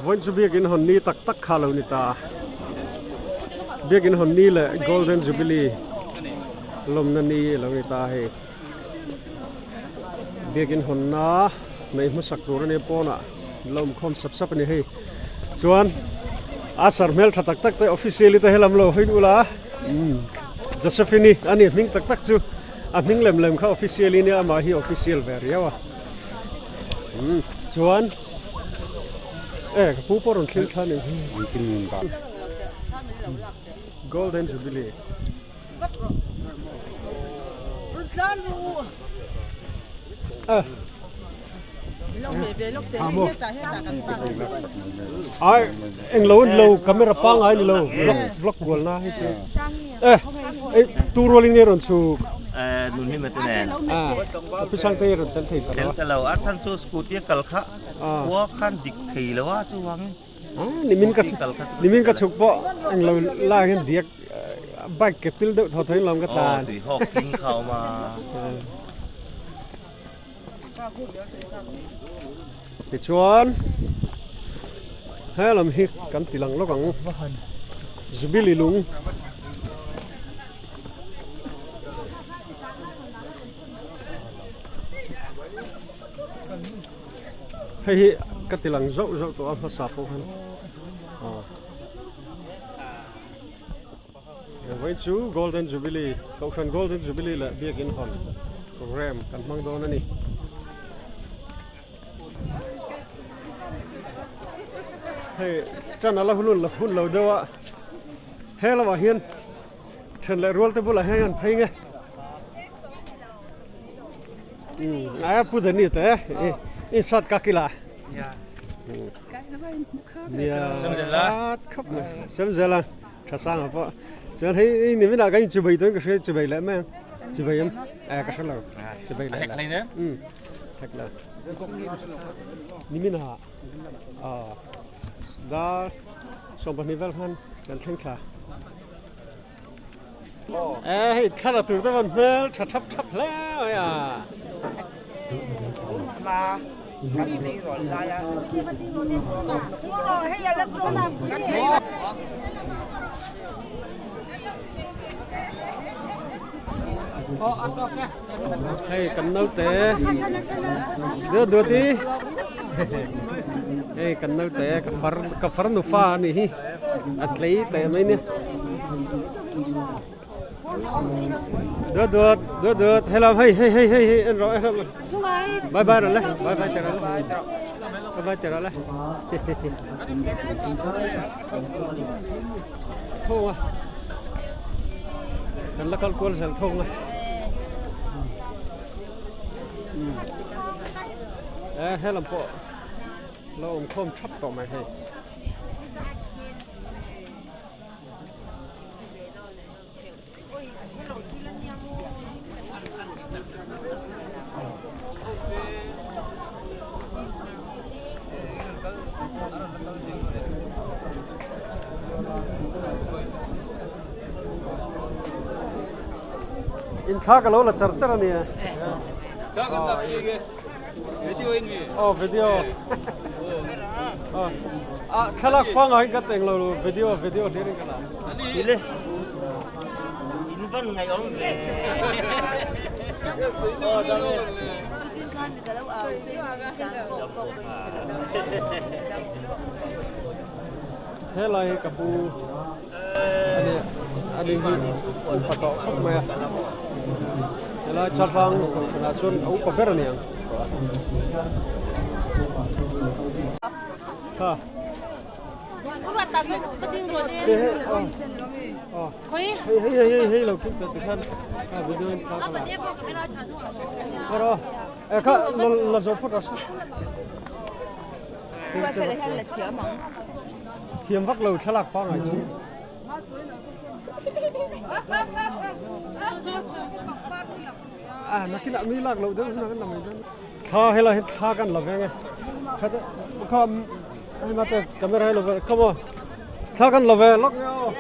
Vawiin chu biakin hawn ni tak tak kha lo ni ta. Biakin hawn ni leh Golden Jubilee lawmna ni a lo ni ta hei. Biakin hawnna neih hmasak tur a nia pawnah la awm khawm sap sap a ni hei. Chuan a sar hmel tha tak tak te officially te helam lo hawi ula Josephine a ni hming tak tak chu a hming lem lem kha officially nia amah hi official ve riau a. Chuan e ka pu pawh rawn thleng thla a ni Golden Jubilee. Ai englo an lo camera pangai ni lo vlog vlog kual na hi chu e ei tu rualin nge rawn chhuk nun hi mate nen a pisang te rawn tel thei ta lo tel lo a chan chu scooty kal kha khua khan dik thei lo a chu wangin nimin ka nimin ka chhuk pawh englo lai hian diak bike ke pil deuh thaw thaw in lawm ka tlan tui hawk tling kha awm a Tichuan he lam hi kan ti lang lawk ang Jubilee lung hei hi ka ti lang zauh zauh tawh a hmasa pawh khan aw. Vawiin chu Golden Jubilee, Kohhran Golden Jubilee leh Biakin hawn program kan hmang dawn a ni. Hei tan a la hun la hun lo deuh a, he lamah hian then leh rual te bulah hian an phei nge. Umm a pu Danny te insat ka kila. Nia khawp mai Semzela. Tha sang a pawh chuan hei hei ni minah kan inchubei dawn ka hria chubei leh mai ang chubei em eh ka hre lo chubei leh la um hek lo ni minah ah dar 12 vel khan kan thleng thla eh hei thla la tur te van hmel tha thap thap hle mai a. Hei kan naute deuh deuh ti hei kan naute ka far ka far nufa a nih hi a tlei teh mai nia. Duat duat duat duat helam hei hei hei hei hei en rawh en rawh bye bye rawh le bye bye teh rawh le bye bye teh rawh le thawng a kan la kal kual zel thawng a e helam pawh lo awm khawm thap tawh mai hei. In thla ka lo la char char a nia. Oh video. Ah thlalak fang ah hin ka teng lo video video hlir in ka la. Ile in van ngai om ve. He lai hi ka pu ani ani hi upa tawh khawp mai a helai chaltlang kohhran ah chuan a upa ber a ni ang ha hei hei hei hei lo khim ti khan a video in thla ka la aro e kha la zo phawt rawh se Thiam vak lo thlalak pangai chu. Ah nakinah mi lak loh deuh hunah kan la mai dawn. Thla helai hian thla kan la veng e. Kha te kha hei mate camera hi lo ve come on. Thla kan la ve lawk nge aw.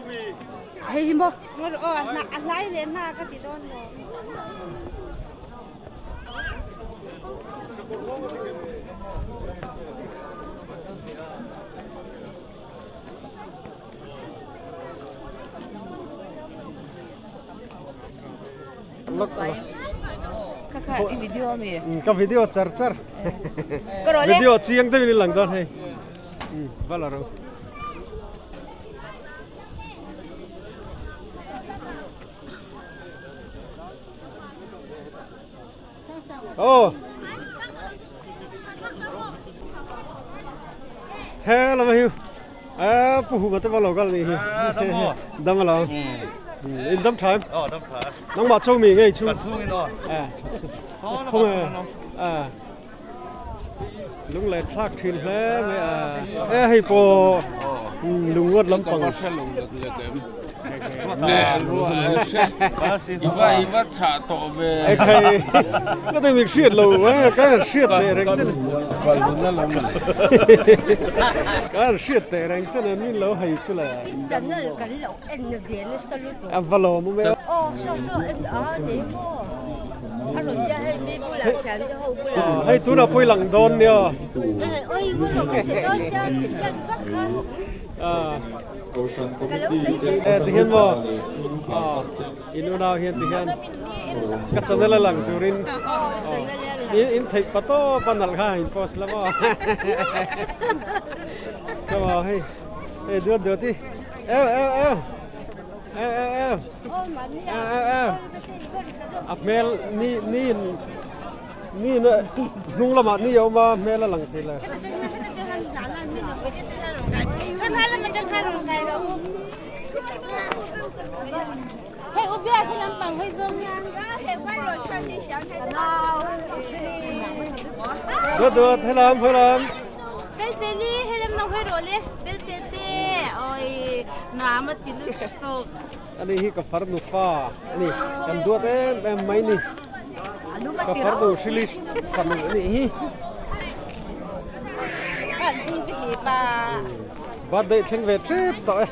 Hei hi maw aw a hlai leh na ka ti dawn maw. Ka video char char video chiang deuhin i lang dawn hei va la ro Oh. He lama hiu. A pu hu mate lo kal ni hi. Dam lo. In dam thaim. Oh dam tha. Nang ma chou mi ngei chu. Kan chung in o. A. Không à. À. Lung le thlak thin hle mai a. E hei po lungruat lampang. I va chah tawh ve. Ekhai ka te min hriat lo a ka han hriat teh reng che ka han hriat teh reng che nen min lo hei chu le. Channel kan lo en ve nasa lutuk. A va lawm awm e. Aw saw saw en a nei maw a rawn tia hei mi bulah thian te ho bulah. Hei tunah pawh i lang dawn nia. Oi ngu lo ka che dawn sia en vak kha. E ti hian maw in unau hian ti hian ka channel a lang turin in theih pa tawp a nalh kha in post la maw ka maw hei hei duat duat i eu eu eu eu eu eu eu eu eu a hmel ni ni ni na hnung lamah ni a awm a hmel a lang thei lo. Duat duat helam helam. Ani hi ka farnu fa ani kan duat em em mai ni. Ka farnu hrili fanu a nih hi. Birthday thleng ve tep tawh e.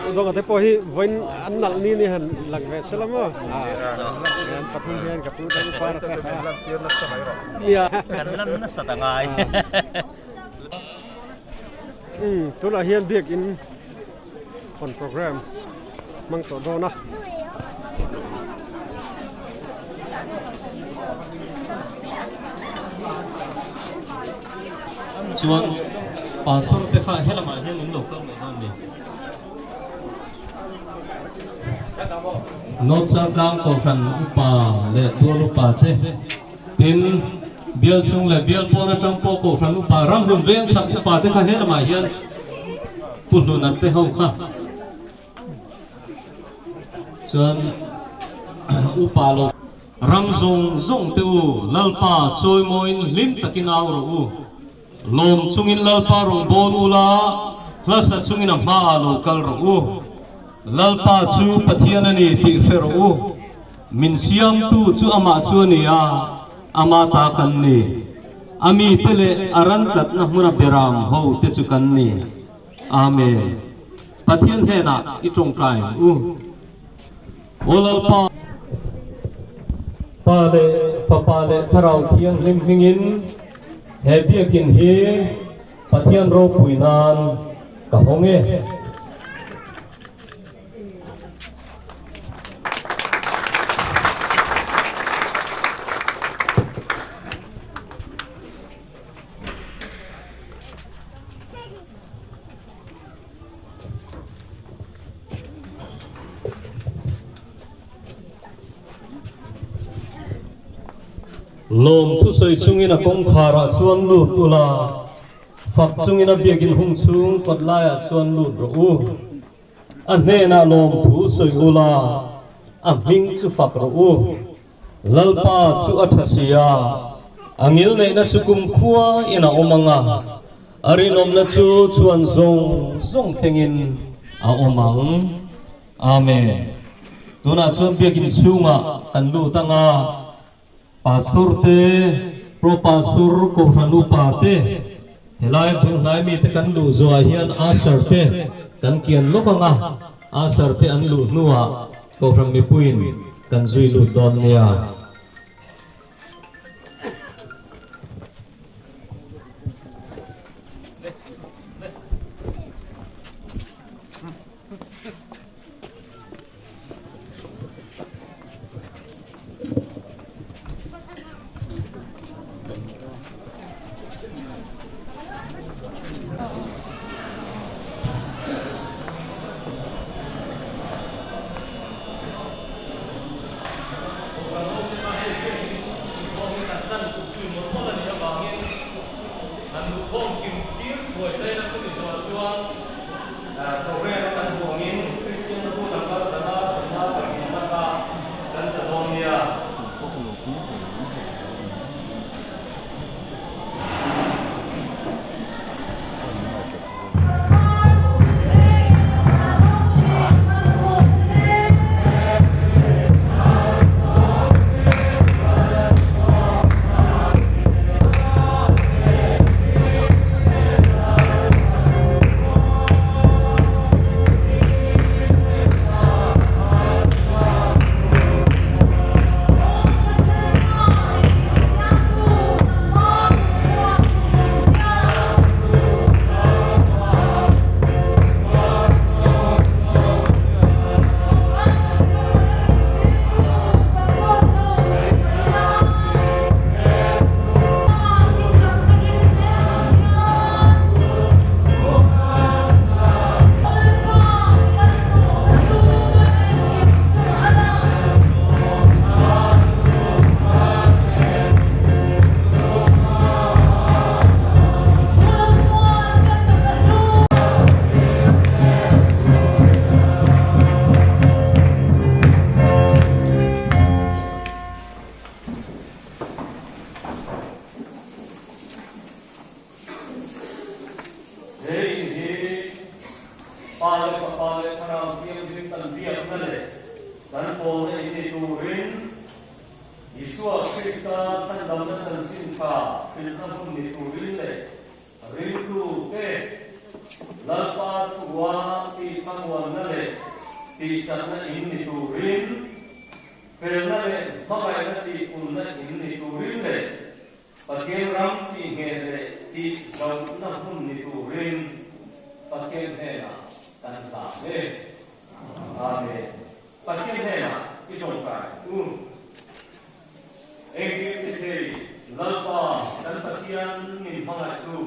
Udawng te pawh hi vawiin an nalh ni ni han lang ve se la maw. An pathum hian ka pu te upa na te kha. Kan lan nasa ta ngai. Tunah hian biakin hawn program hmang tawh dawn a. Chuan pastor te kha helamah hian in lo kal mai dawn mi? North Chaltlang Kohhran upa leh tual upa te tin bial chhung leh bial pawn atang pawh Kohhran upa ramhlun veng chhak upa te kha helamah hian Pu Hluna te ho kha chuan upa lo Ram zawng zawng te u, Lalpa chawimawiin hlim takin au rawh u. Lawm chungin Lalpa rawn bawl u la, hlasa chungin a hmaah lo kal rawh u. Lalpa chu Pathian a ni tih hre rawh u. Min siamtu chu amah chu a ni a, ama ta kan ni. A mite leh a ran tlatna hmuna beram ho te chu kan ni. Amen. Pathian hnenah i tawngtai ang u. Aw Lalpa, Pa leh Fapa leh Thlarau Thianghlim hmingin he biakin hi Pathian ropui nan ka hawng e. Lawm thusawi chungin a kawngkharah chuan lut ula, fak chungin a biakin hung chhung kawt laiah chuan lut rawh u. A hnenah lawm thu sawi ula, a hming chu fak rawh u. Lalpa chu a tha si a, a ngilneihna chu kumkhua in a awm ang a, a rinawmna chu chhuan zawng zawng thlengin a awm ang. Amen. Tunah chuan biakin chhungah kan lut ang a, Pastor te, Pro Pastor, Kohhran upa te. Helai bul hnai mite kan luh zuah hian usher te kan kian lawk ang a, usher te an luh hnuah Kohhran mipuiin kan zui lut dawn nia. Programme a kan hmuh angin Kristian bu number 123 kha kan sa dawn nia. He in hi Pa leh Fapa leh Thlarau Thianghlim kan biakna leh kan pawlna in ni turin Isua Krista chhandamna chanchin tha hrilhna hmun ni turin leh ringtute Lalpa thua tihthlanguanna leh tihchakna in ni turin Felna leh hmangaihna tihpunna in ni turin leh Pathian ram tihngheh leh tihzauhna hmun ni turin Pathian hnenah kan hlah hle. Amen. Pathian hnenah i tawngtai u. Engkim ti thei Lalpa kan Pathian min hmangaihtu.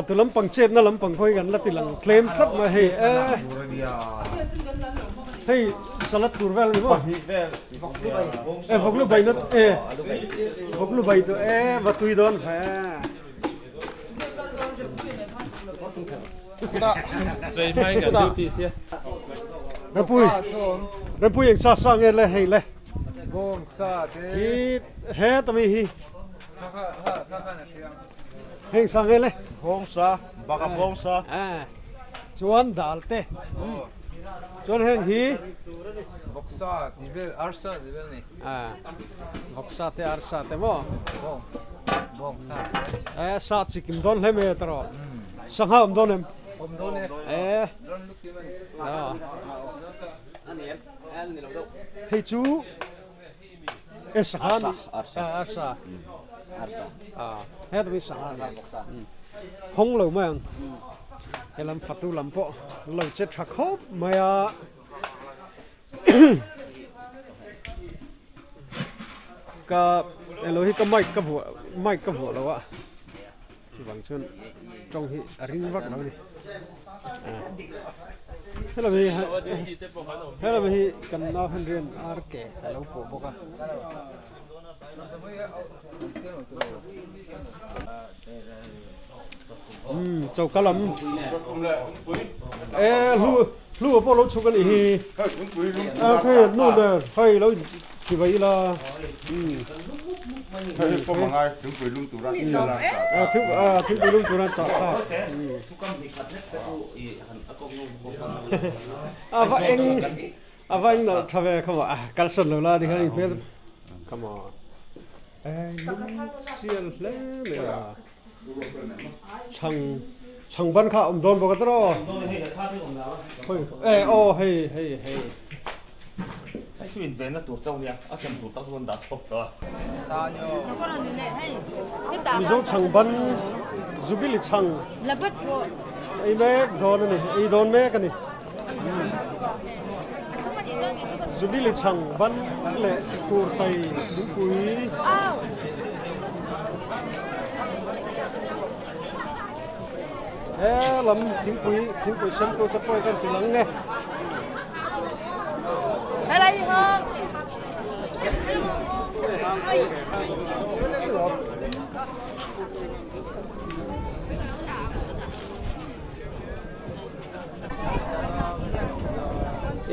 Fatu lampang chetna lampang pawh hi kan la ti lang tlem tlat mai hei e hei salad tur vel a ni maw e vawklu bai na e vawklu bai tu e va tui dawn he. Rempui Rempui eng sa sa nge le hei le hi he tami hi Heng sa nge le? Bawng sa, baka bawng sa. Chuan dal te. Chuan heng hi Vawksa tih vel, arsa tih vel ni. Vawksa te arsa te maw? Bawng, bawng sa. Eh, sa chi kim dawn hle mai a tawh. Sangha awm dawn em? Awm dawn e. Eh. Hei chu E sangha ni arsa arsa he tawh hi sangha ni hawng lo mai ang helam fatu lam pawh lo che tha khawp mai a ka elo hi ka mic ka vuah mic ka vuah lo a chuvang chuan tawng hi a ring vak lo a ni. Hello hi hello hi kan nau Henry-a'n RK a lo pawh bawk a. Umm choka lam e hlu hlu pawh lo chhuk a nih hi a khe nu ber hei lo chi vai ila umm hei pawh mangai thingpui lum tura a thingpui lum tura chah thlak A va eng a va eng nalh tha ve khawmah a kalsan lo la tikhan in hmel come on eng sial hle mai a chhang chhang ban kha a awm dawn bawk a tawh e aw hei hei hei Hei chu invenna tur chauh nia a sem tur tak chu an dah chhuak tawh a. Mizo chhang ban Jubilee chhang ei mek dawn a ni ei dawn mek a ni. Jubilee chhang ban leh kurtai thingpui. He lam thingpui thingpui sen tur te pawh kan ti lang nge.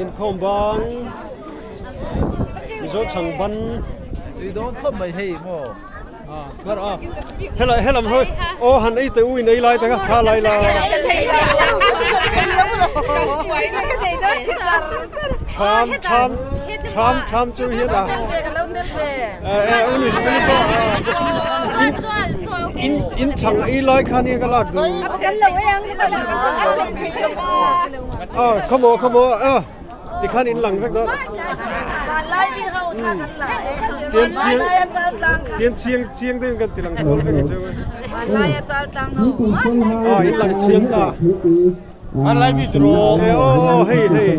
Inkhawm bang Mizo chhang ban Tui dawn khawp mai hei maw. Helai helam hoi aw han ei teh u in ei lai te kha tha lai la. Tham tham tham tham chu hian a. In in chhang ei lai kha nia ka lak duh. Ah come on come on ah. Tikhan in lang vek dawn. Tian chiang tian chiang chiang deuhin kan ti lang thawl vek ang cheu. Ah in lang chiang ta. E aw hei hei.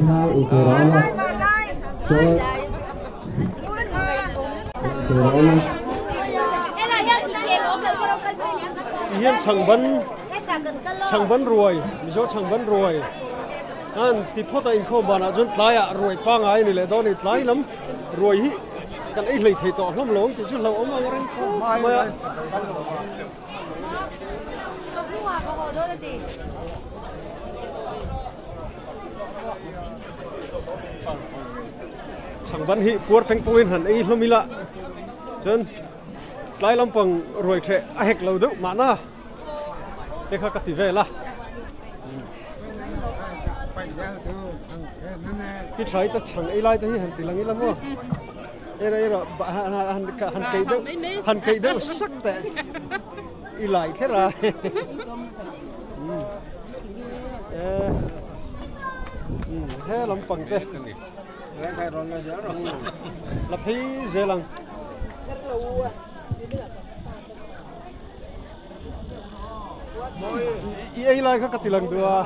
Hian chhangban chhangban ruai Mizo chhangban ruai. An ti phawt a inkhawm banah chuan tlaiah ruai pangai a ni leh dawn a ni. Tlai lam ruai hi kan ei hlei thei tawh hlawm lo ang tih chu hlauhawm ang reng khawp mai a. Chhangban hi puar peng pawhin han ei hlawm ila chuan tlai lampang ruai ṭheh a hek lo deuh mahna. Te kha ka ti vel a. Ti tha i ta chhang ei lai te hi han ti lang ila maw. Era era han han han keih deuh han keih deuh sak teh i lai kher a. He lampang te. La phei zel ang. I ei lai kha ka ti lang duh a.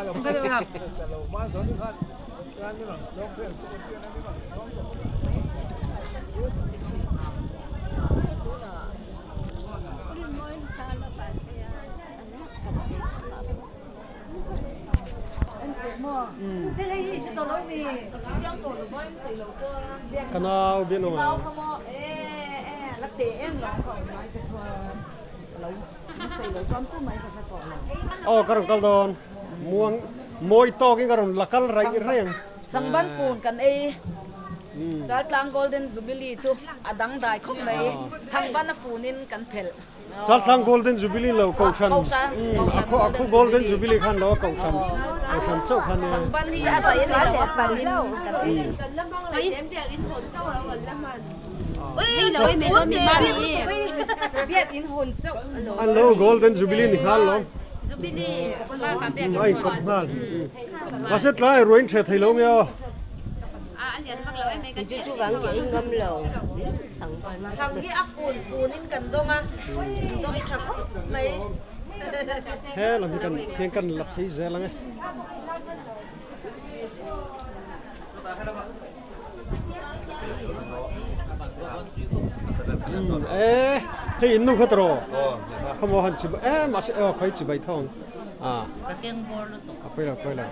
Ka nau bian awm a. Aw ka rawn kal dawn. Muang mawi tawkin ka rawn la kal raih raih ang. Sangban phone kan ei. Chaltlang Golden Jubilee chu a dangdai khawp mai. Changban a phone in kan phelh. Chaltlang Golden Jubilee lo Kohhran a khu Golden Jubilee khan lo a Kohhran Kohhran chauh khan nia. Changban hi a zai ani lo a phone in kan ei. An lo Golden Jubilee ni nghal lo. A inkawp nghal. Mahse tlai ruain ṭheh thei lo nge aw. Chhang hi a fun fun in kan dawng a, dawng tha khawp mai. He lam hi kan hian kan lap thei zel ang e. E hei in nu kha tawh khawmaw han chi e mahse aw khawi chi bai thawng a ka keng bawr lutuk a pawi lo pawi lo.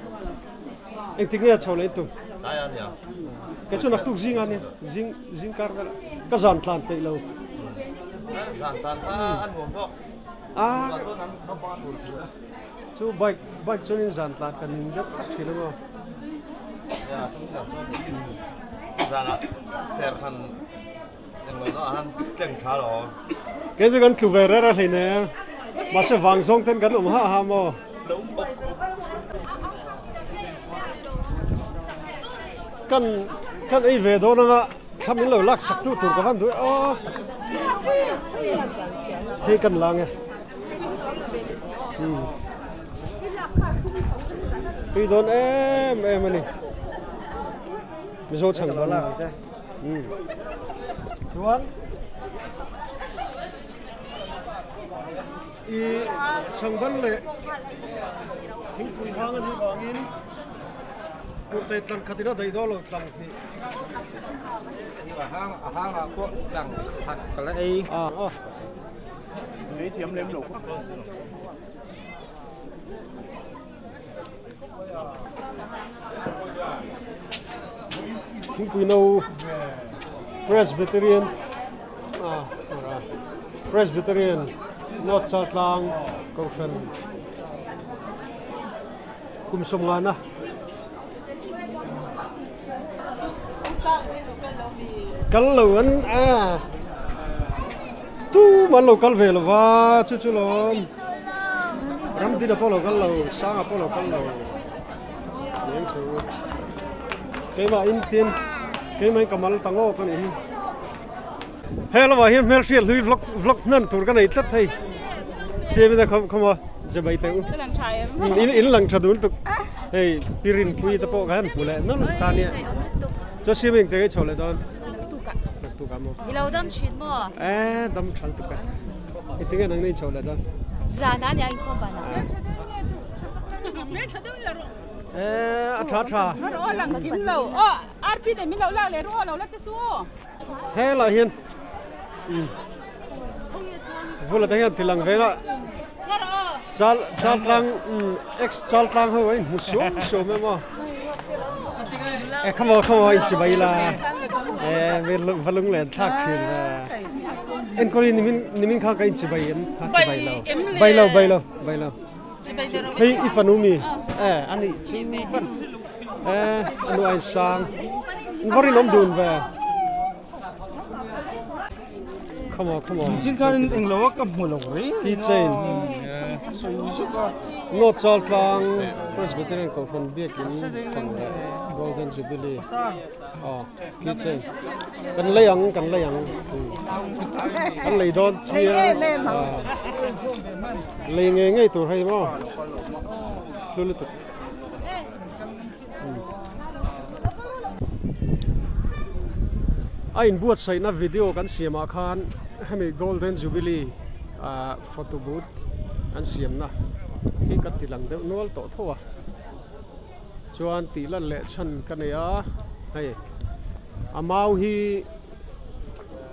Engtik nge a chho leh tum? Tlai a nia. Kei chu naktuk zing a nia. Zing zing kar vel ka zan tlan peih lo. Zan tlan kha a nuam bawk. A chu bike bike chuan in zan tlan kan in deuh tlat thin a maw. Ya zan ah ser khan englo na han tleng thla lo. Kei chu kan tlu ve reng a hlein e. Mahse vang zawng ten kan awm hah hah maw. Kan kan ei ve dawn anga thlam in lo lak sak tu tur ka van duh e aw. Hei kan lang e. Tui dawn em em a ni. Mizo chhang dawn. Chuan I chhangban leh thingpui hang a nih vangin kurtai tlang khatin a daih dawn lo tlang hnih. A hang a hangah pawh tlang khat ka la ei. Tui thiam lem lo khawp. Thingpui no Presbyterian ah Presbyterian North Chaltlang Kohhran kum sawmngana kal lo an a tum an lo kal ve lo va chu chu lawm Ramdina pawh lo kal lo Sanga pawh lo kal lo leng chu keimah in tin keimah in ka mal ta ngawk a nih hi he lamah hian hmelhriat hlui vlog vlog hnan tur ka nei tlat thei siamina khawm khawma jabai teh u in in lang tha dun tuk hei pirinpui te pawh khan hmu leh nawlh ta nia chuan siaming te chho leh dawn naktuk ah maw I lo dam thin maw? Eh dam thal tuk a i tinge nang nei chho leh dawn Zan ah nia inkhawm ban ah. Eh a tha tha. Helai hian vula te hian tilang venga chal chaltlang ex chaltlang ho in hmu suam suam em aw e khamo khamo in chibai la e va lung len thlak thin ve enkawli nimin nimin kha ka in chibai em kha chibai lo bai lo bai lo bai lo hei i fanu mi e ani chu van e anu ai sang varin awm dun ve Come on, come on. Chin khan eng lo ka hmu lo ri. Ti chain. North Chaltlang Presbyterian Kohhran Biakin Thang leh Golden Jubilee. Oh, key chain. Kan lei ang, kan lei ang. Kan lei dawn chiang. Lei ngei ngei tur hei maw. Hlu lutuk. A inbuatsaihna video kan siamah khan hemi Golden Jubilee ah photo booth an siamna hi ka ti lang deuh nual tawh tho a chuan tih lan leh chhan ka nei a hei a mau hi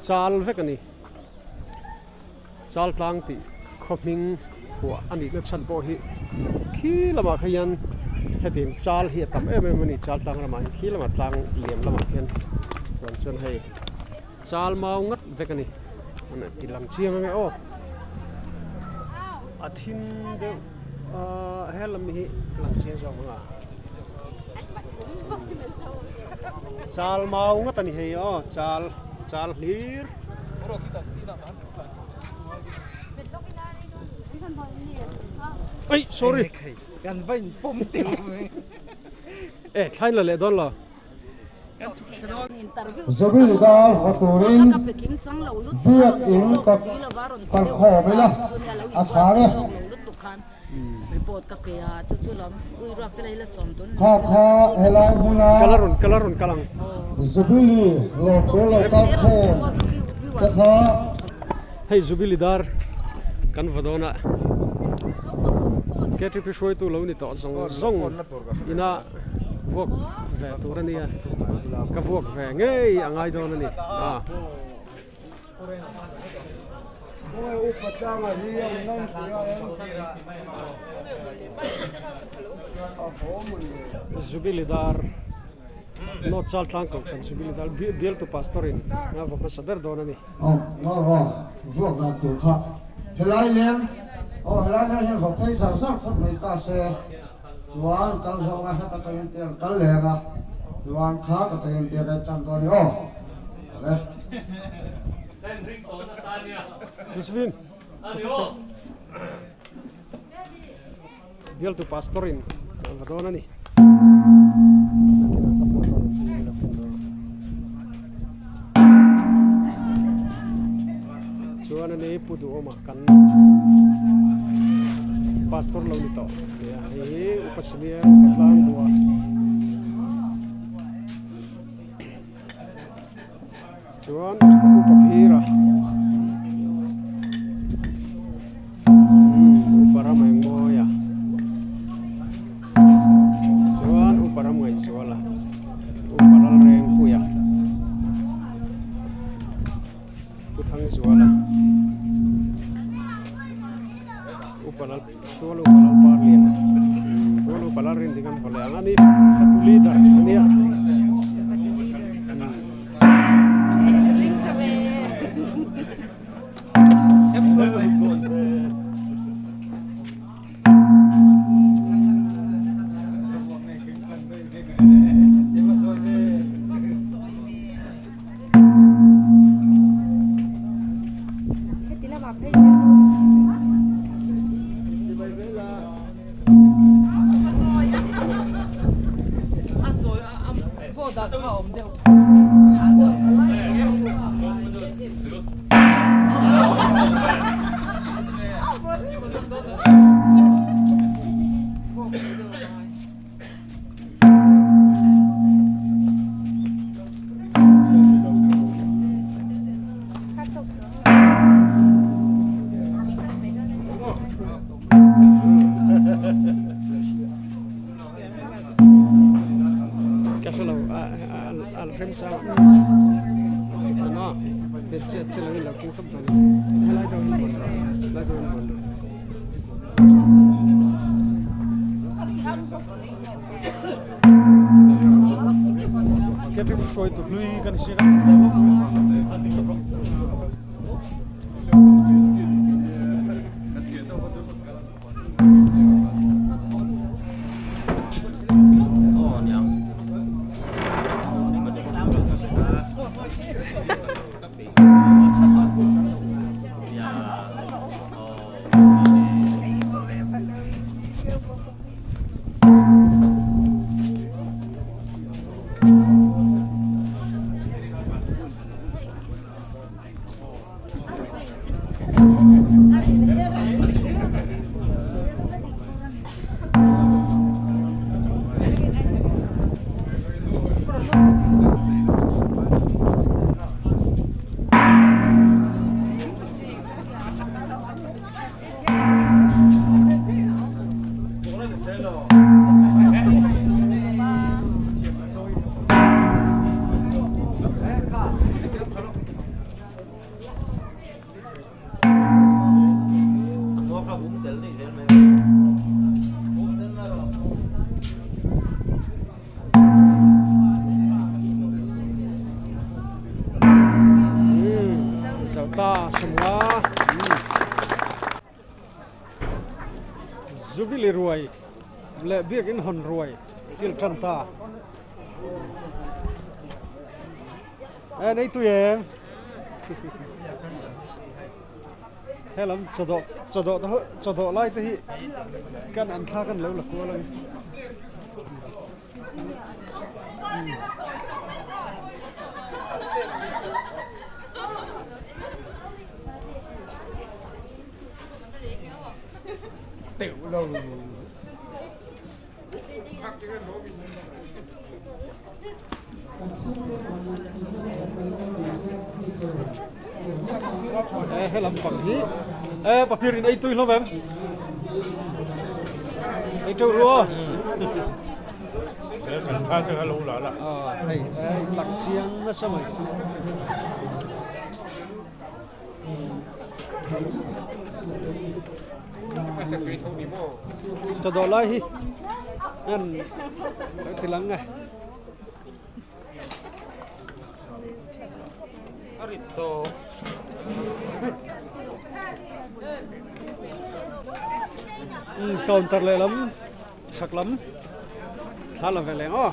chal vek a ni. Chaltlang tih khaw hming phuah a nihna chhan pawh hi khi lamah kha hian Hetiang chal hi a tam em em a ni chal tlang ramah hian khi lamah tlang liam lamah khian chuan chuan hei chal mau ngat vek a ni ti lang chiang ang e aw a thim deuh ahh he lam hi lang chiang zawk ang a chal mau ngat a ni hei aw chal chal hlir. Ei sorry Kan va in pawm tel mai. E thlain la leh dawn lo. Zawili dar va turin biak in kawt kal khawm ila a tha e. Kha kha helai hmuna Jubilee lawm tur lo kal khawm te kha. Hei Jubilee dar kan va dawn a, KTP hruaitu lo ni tawh zawng zawng ina vuak ve tur a nia, ka vuak ve ngei a ngai dawn a ni. Jubilee dar North Chaltlang Kohhran Jubilee dar bialtu pastor in a va hmasa ber dawn a ni. Aw ngaw rawh vuak dan tur kha helai leng aw helai leng hian va phei zar zar phawt mai ta se chuan kal zawnga heta tangin te an kal leng a chuan kha ta tangin te an chan dawn i aw. Josephine Bialtu pastor in a va dawn a ni. Chuan ani Pu Duhawma kan pastor lo ni tawh nia hei hi Upa Senior Khawtlang Bua. Chuan upa phira upa ram eng mawi a chuan upa ram ngaihzual a upa lal reng pui a pu thangzual a upa lal tual upa lal par lian tual upa lal rin ding an vaw leh ang a ni fatu leader a nia. Ka hrelo a rem chang ano che che lo in lo king khop dawn helai deuh in bon lai deuh in bon Ke hruai tu hlui kan si kan Jubilee ruai leh biakin hawn ruai kil tan ta. E nei tui em. Helam chawdawh chawdawh te chawdawh lai te hi kan an thla kan lo la kual a ni. E helam pang hi e papir in ei tui hlawm em ei teuh ru aw kan tha te kha lo la la hei ei tak chiang nasa mai Chawdawh lai hi an lo ti lang a. Counter lehlam chhak lam thla la ve leng aw.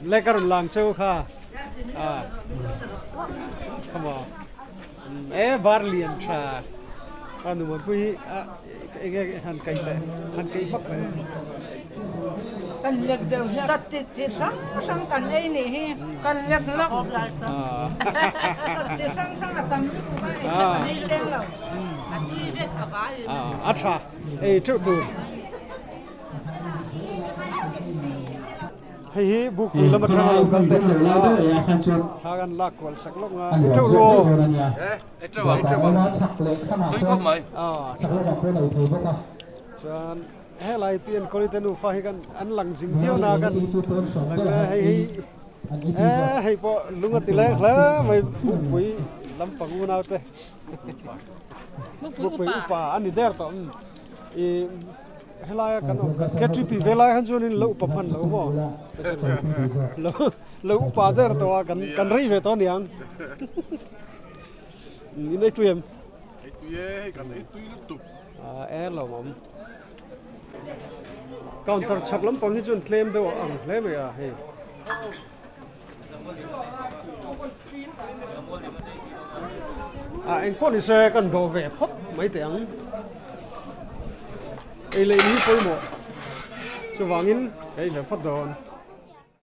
Le ka rawn lang cheu kha come on E var lian tha a nu pui hi a enge han kai leh han kai vak leh. Kan lek deuh hian. Sat chi chi hrang hrang kan ei nih hi. Kan lek lak. Sat chi hrang hrang a tam lutuk a ei kan ei seng lo. A tui vek a vai in. A tha ei teuh tur. Hei hi Bukpui lam atanga lo kal te thla kan lak kual sak lawk nga i teuh ru aw. E teuh ang, teuh ang. Tui khawp mai. Chuan helai pi an kawlite nufa hi kan an lang zing viau na kan hei hi e hei pawh lung a ti leng hle mai Bukpui lampang unau te. Bukpui upa a ni der tawh i Helaia kan awm kan KTP ve lai khan chuanin lo upa hman lo maw? Lo lo upa der tawh a kan kan rei ve tawh aniang. In ei tui em? Ei tui e, hei kan ei tui lutuk. Ah e lawmawm. Counter chhak lampang hi chuan tlem deuh a ang hle mai a hei. Ah engpawh ni se kan dawh ve phawt mai teh ang ei leh in hi pawimawh chuvangin ka ei ve phawt dawn.